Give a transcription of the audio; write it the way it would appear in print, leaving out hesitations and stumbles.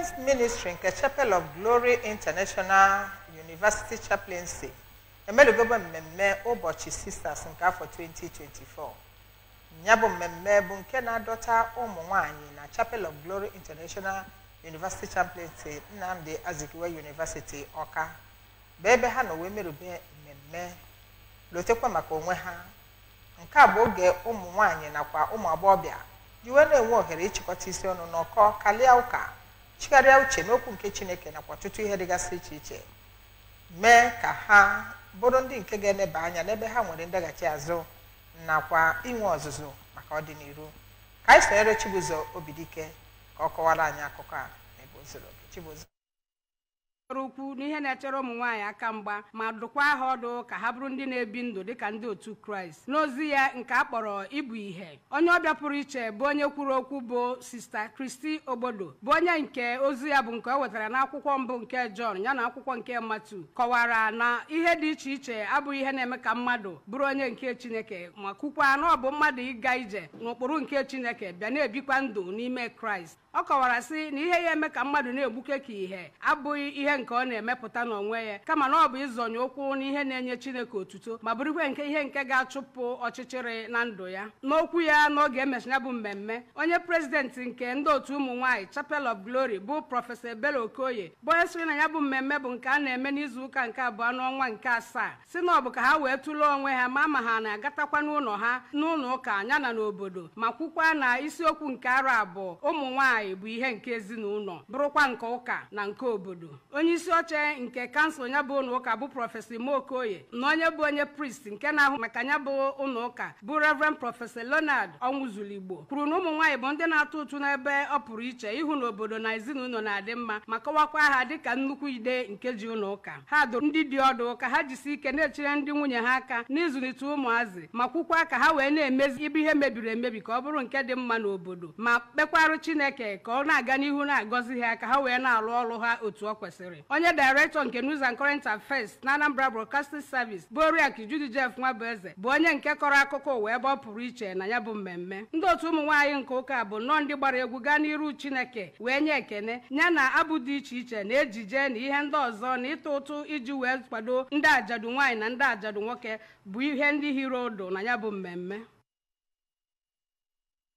Women's Ministry nke Chapel of Glory International University Chaplaincy emelugobe mmemme ụbọchị Sisters nke afọ 2024. Ya bụ mmemme bụ nke na-adọta ụmụ nwanyị na Chapel of Glory International University Chaplaincy, Nnamdi Azikiwe University, Ọka, bụ ebe ha nọ wee merube mmemme lotekwa maka onwe ha. Nke a bụ oge ụmụ nwanyị nakwa ụmụ agbọghọbịa ji wee na-enwe ohere ịchịkọta isi ọnụ n'ọkọ, kalịa ụka, chigharịa uche n'okwu nke Chineke nakwa ọtụtụ ihe dịgasị iche iche, mee ka ha bụrụ ndị nke ga-eneba anya n'ebe ha nwere ndaghachi azụ nakwa inwe ọzụzụ maka ọdịnihu. Ka anyị sonyere Chibụzọ Obidike ka ọ kọwara anyị akụkọ a n'ebe o zuru oke. Chibụzọ. Ọrụ ukwu n'ihe na-echere ụmụ nwaanyị aka mgba, ma dụkwa ha ọdụ ka ha bụrụ ndị na-ebi ndụ dịka ndị otu Kraịst. N'ozi ya nke a kpọrọ Ịbụ Ihe, onye ọbịa pụrụ iche bụ onye kwuru okwu bụ Sista Kristi Ogbodo, bụ onye nke ozi ya bụ nke o wetara n'akwụkwọ mbụ nke Jọn ya na akwụkwọ nke Matu, kọwara na ihe dị iche iche abụghị ihe na-eme ka mmadụ bụrụ onye nke Chineke, ma kwukwa na ọ bụ mmadụ ịga ije n'ụkpụrụ nke Chineke, bịa na-ebikwa ndụ n'ime Kraịst. Ọ kọwara sị na ihe ya eme ka mmadụ na-egbuke ka ihe abụghị ihe nke ọ na-emepụta n'onwe ya, kama na ọ bụ ịzọnye ụkwụ n'ihe na-enye Chineke otuto, ma bụrụkwa nke ihe nke ga-achụpụ ọchịchịrị na ndụ ya. N'okwu ya n'oge emechara bụ mmemme, onye prezidenti nke ndị otu ụmụ nwaanyị Chapel of Glory bụ Prọfesọ Ebere Okoye, bụ onye sịrị na ya bụ mmemme bụ nke a na-eme n'izu ụka nke abụọ n'ọnwa nke asaa, si na ọ bụ ka ha wee tụlee onwe ha ma ma ha na-agatakwa n'ụlọ ha, n'ụlọ ụka ya na n'obodo, ma kwukwa na isiokwu nke arọ abụọ, ụmụ nwaanyị bụ ihe nke ezinụlọ, bụrụkwa nke ụka na nke obodo. Onye isi oche nke kansụl ya bụ ụlọ ụka bụ Prọfesọ Imo Okoye na onye bụ onye priest nke na-ahụ maka ya bụ ụlọ ụka bụ Reverend Prọfesọ Leonard Ọnwụzuligbo, kwuru na ụmụ nwaanyị bụ ndị na-atụ ụtụ n'ebe ọ pụrụ iche ịhụ na obodo na ezinụlọ na-adị mma, ma kọwakwa ha dịka nnukwu ide nke ji ụlọ ụka. Ha dụrụ ndị dị ọdụ ka ha jisi ike na-echere ndị nwunye ha aka n'ịzụlite ụmụazị, ma kwukwa ka ha wee na-emezi ibe ihe mebiri emebi ka ọ bụrụ nke dị mma n'obodo, ma kpekwarụ Chineke ka ọ na-aga n'ihu na-agọzi ha ka ha wee na-arụ ọrụ ha otu ọ kwesịrị. Onye dairektọ nke News and Current Affairs na Anambra Broadcasting Service bụ Oriakụ Judy Jeff Nwabueze, bụ onye nke kọrọ akụkọ ụwa ebe ọ pụrụ iche na ya bụ mmemme. Ndị otu ụmụ nwaanyị nke ụka bụ nnọọ ndị gbara egwu gaa n'iru Chineke wee nye ekene ya na abụ dị iche iche na ejije na ihe ndị ọzọ na ịtụ ụtụ iji wee kwado ndị ajadu nwaanyị na ndị ajadu nwoke, bụ ihe ndị hiri ụdụ na ya bụ mmemme.